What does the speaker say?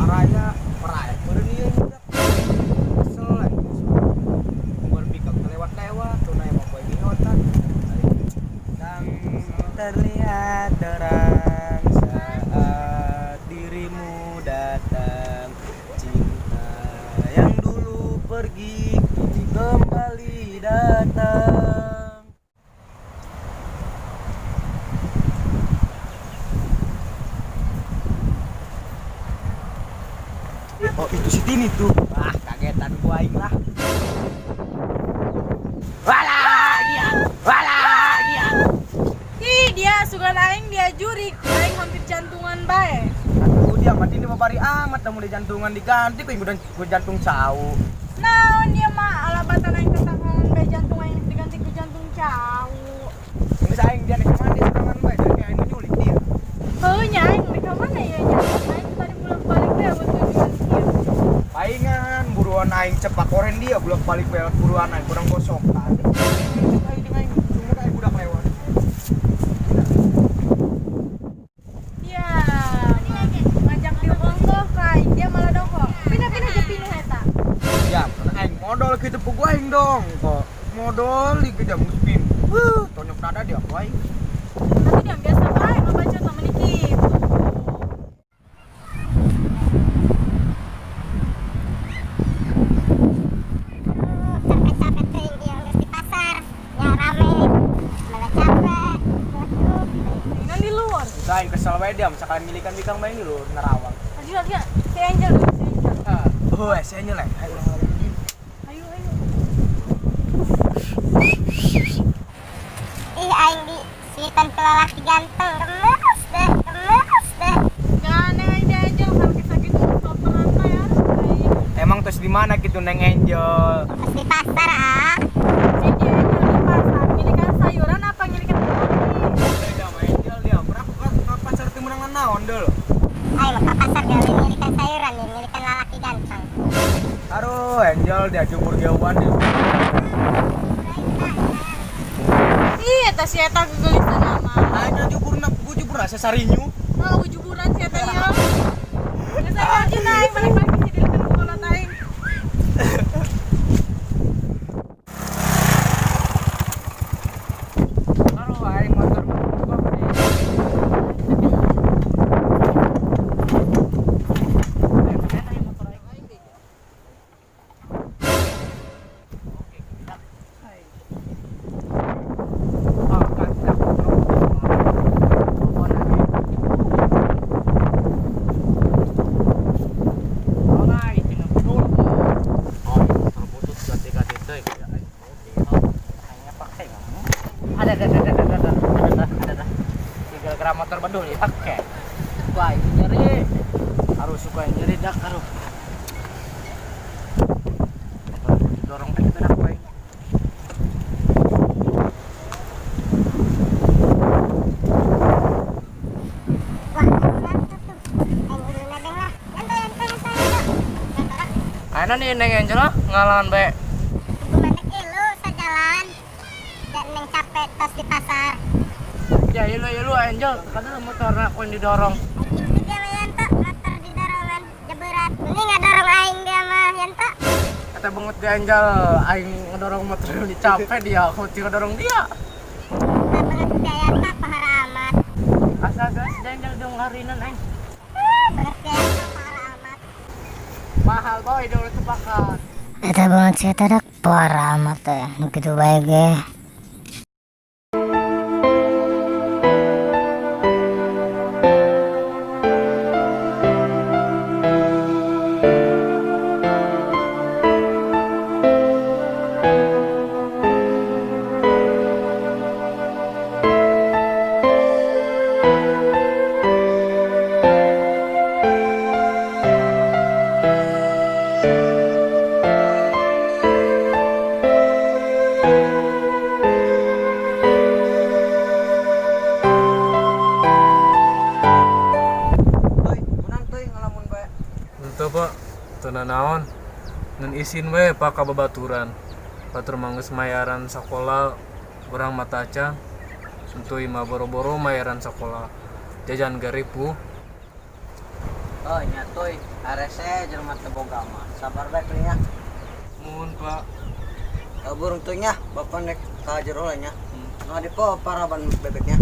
Paraya, paraya meureun ieu budak. Kesel aing. Unggal bikang lewat-lewat, tuh naik mau ngihotan. Dan terlihat terang saat dirimu datang, cinta yang dulu pergi kini kembali datang. Oh, itu si Tini tuh. Wah, kagetan gua aing lah. Walah dia, walah dia. Ih, dia sugan aing dia jurik. Aing hampir jantungan bae. Aduh, dia mati ini babari amat, temu di jantungan diganti ku dan ku jantung cau. Naon dia mah alabatan aing ketangan bae jantung aing diganti ku jantung cau. Geus aing dia nek mandi sorangan bae, jadi aing nyulik dia. Heuh nya aing rek ka mana ya nya? Aing tadi bolak-balik teh buat tujuan kieu. Palingan buruan aing cepak koren dia bolak-balik bae buruan aing kurang gosokan. Aing jeung aing cuma aing budak lewat. Ya, ngajak dia ongkoh ka aing, dia malah dongkok. Pindah-pindah je pinuh eta. Ya, aing modal gitu pugu aing dong kok. Modal di jam spin. Wuh, tonyok dada dia ku aing. Tapi dia biasa bae ngabaca sama kitu. Capek-capek teuing ieu geus di pasar yang rame malah capek. Waduh. Tinggal di luar. Bisa aing kesel bae dia misalkan milikan bikang bae di luar nerawang. Aduh, dia si Angel, si Angel. Oh, saya nyelek. Ayo urang ngomong. Ayo, ayo. Ih, aing di suitan ku lalaki ganteng, gemes deh, gemes deh. Jangan neng aing di Angel sakit-sakit baperan mah ya. Aing. Emang terus di mana gitu Neng Angel? Terus di pasar ah. Si di Angel di pasar, ngilikan sayuran apa ngilikan roti? Beda sama Angel dia. Pernah aku ke pasar teu meunang naon deul. Aing mah ke pasar gawe ngilikan sayuran nih, ngilikan lalaki ganteng. Aduh, Angel dia jubur jauhan dia. Ih, eta si eta gegelisan ama. Aing juburna, gua jubur rasa sarinyu. Oh, juburan si eta ieu. Geus aing aja aing balik-balik si dilikan ku kolot aing. Aduh, aing motor gua beli. Ada. Gara-gara motor bedul dipakai. Wah, ini nyeri. Harus suka yang nyeri dak aduh. Dorong tadi berak baik. Wah, mantap tuh. Aing udah nebeng lah. Yanto, yanto, yanto, yanto. Ayeuna nih Neng Angela ngalangan bae. Ibu mandek ilu sajalan. Dan neng capek tos di pasar. Ya ilu ilu Angel, kadang motor aku yang didorong. Itu dia mah Yanto, motor di dorongan jeberat. Ini ngadorong aing dia mah Yanto. Kata banget dia Angel, aing ngedorong motor capek dia, aku tinggal dorong dia. Kita banget dia Yanto pahara amat. Asal-asal si Angel dong harinan aing. Banget dia Yanto pahara amat. Mahal boy dong tebakan. Eta banget sih eta dak parah amat teh nu kitu bae ge. Euy, menang teuing ngalamun bae. Henteu Pak, teu nanaon. Ngan isin we Pak ka babaturan. Batur mah geus mayaran sakola urang mah tacan. Entuy mah boro-boro mayaran sakola. Jajan ge ripuh. Oh, nya tuy, harese jelema teu boga mah. Sabar bae nya. Muhun, Pak. Burung tuh nya, bapak nek ka jero lah nya. Nah, di po paraban bebeknya.